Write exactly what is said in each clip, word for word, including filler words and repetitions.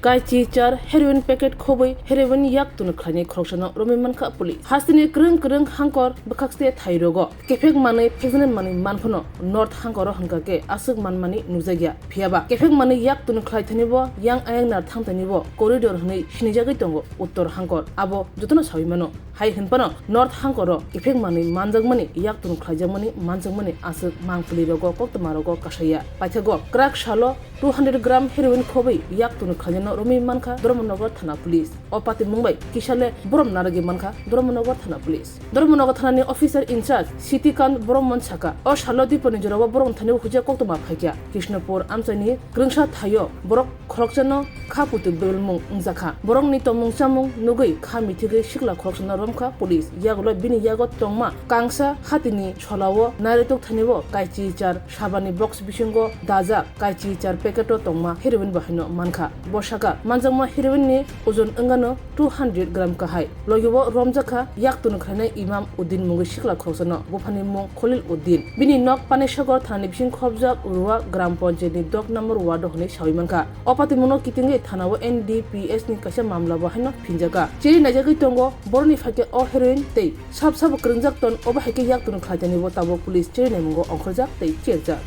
Kaichi char heroin packet khobwi heroin yak tunu khlainai khoroksano romwi mankha police. Hasteni kwrwng kwrwng hangkor bwkhakste thai rogo kephek manwi phekjaknai manwi manphano North hangkoro hwnkha khe aswk manmani nukjakya. Phiyaba kephek manwi yak tunu khlai thani bo yang ayang nar thang thani bo corridor hwnwi sinijagwi tongo Uttor hangkor. Abo jotono sawi mano. Hai hwnphano North hangkoro kephek manwi manjakmani, yak tunu khlaijakmani, manjakmani aswk mangpili rogo koktwma rogo kasaya. Paithago kwrak salo two hundred gram heroin khobwi yak tunu khlaijano romwi mankha Dharmanagar thana police. O patimung bai kisale borom narwgwi mankha Dharmanagar thana police. Dharmanagar thanani officer in charge Sitikant Boromon saka, o salo diponi jorao borok thani hujia koktwma phaikha. Krishnapur amchaini kwrwngsa thaio borok khoroksano kha putu belmung wngjakha. Borokni tongmung chamung nugwi kha mithigwi sikla khoroksano romkha police. Yagulo bini yago tongma kangsa hatini solao nairetok thanibo kaichi char sabani box bisingo dajak kaichi char packet-o tongma heroin bo haino mankha. Bo saka manjakma heroin-ni ojon wngano two hundred gram kahai. Logibo romjakha yak tunu khlainai Imam Uddin mungwi sikla khoroksano, buphani mung Kholil Uddin. Bini nok Panisagor thanani bising khobjak Rua Gram Panchayat ni dok number ward o hwnwi sawi mankha. O patimungno kitingwi thanao N D P S ni kaisa mamla bo haino phinjakha. Chiri naijagwi tongo boroni phaikhe o heroin tei sab sabo kwrwngjak ton, obo hai khe yak tunu khlaitani bo tabuk police chiri naimungo ongkhorjak tei cherjak.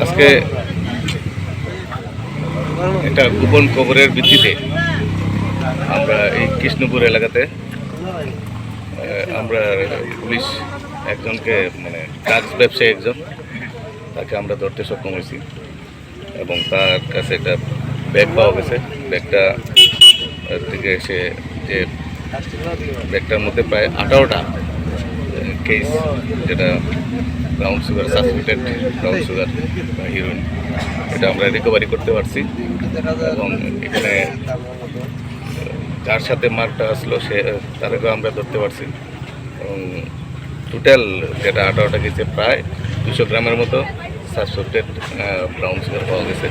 আজকে একটা গোপন খবরের ভিত্তিতে আমরা এই কৃষ্ণপুর এলাকাতে, আহ, আমরা পুলিশ একজনকে, মানে, ড্রাগস ব্যবসায়ী একজন, তাকে আমরা ধরতে সক্ষম হয়েছি এবং তার কাছে একটা ব্যাগ পাওয়া গেছে। ব্যাগটা, আহ, থেকে সে যে ব্যাগটার মধ্যে প্রায় আঠারোটা, আহ, কেস, যেটা brown sugar, suspected brown sugar বা হিরোইন, এটা আমরা রিকভারি করতে পারছি। এবং এখানে যার সাথে মারটা আসলো, সে, তাদেরকেও আমরা ধরতে পারছি। এবং টোটাল যেটা আঠারোটা কেসে প্রায় দুশো গ্রামের মতো সাসপেক্টেড, আহ, ব্রাউন সুগার পাওয়া গেছে।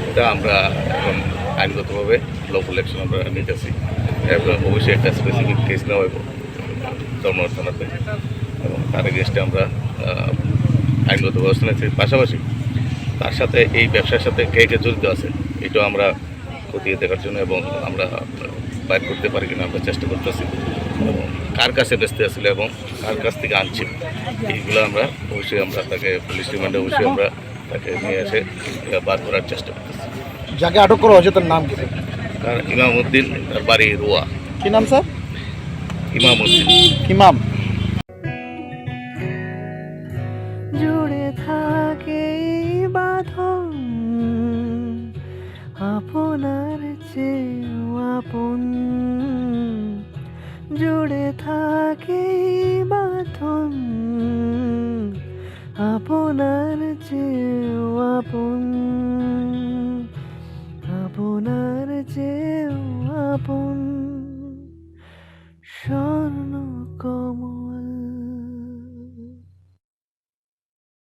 এটা আমরা এখন আইনগতভাবে লফুল অ্যাকশন আমরা নিতেছি। এবার অবশ্যই একটা স্পেসিফিক কেস নেওয়া হইব ধর্মনগর থানাতে, এবং তার এগেইনস্টে আমরা, আহ, আইনগত ব্যবস্থা নিচ্ছি। পাশাপাশি তার সাথে, এই ব্যবসার সাথে কে কে জড়িত আছে, এটাও আমরা খতিয়ে দেখার জন্য এবং আমরা বাইর করতে পারি কিনা আমরা চেষ্টা করতেছি। এবং কার কাছে বেচতে আসলে এবং কার কাছ থেকে আনছি, এইগুলো আমরা অবশ্যই, আমরা তাকে পুলিশ রিমান্ডে অবশ্যই আমরা তাকে নিয়ে এসে এটা বার করার চেষ্টা করতেছি। যাকে আটক করা হয়েছে তার নাম কি, স্যার? তার ইমাম উদ্দিন, তার বাড়ি রোয়া। কি নাম, স্যার? ইমাম উদ্দিন। ইমাম। জুড়ে থাকে এই বাঁধন আপনার চেয়েও আপন, জুড়ে থাকে এই বাঁধন আপনার চেয়েও আপন, আপনার চেয়েও আপন।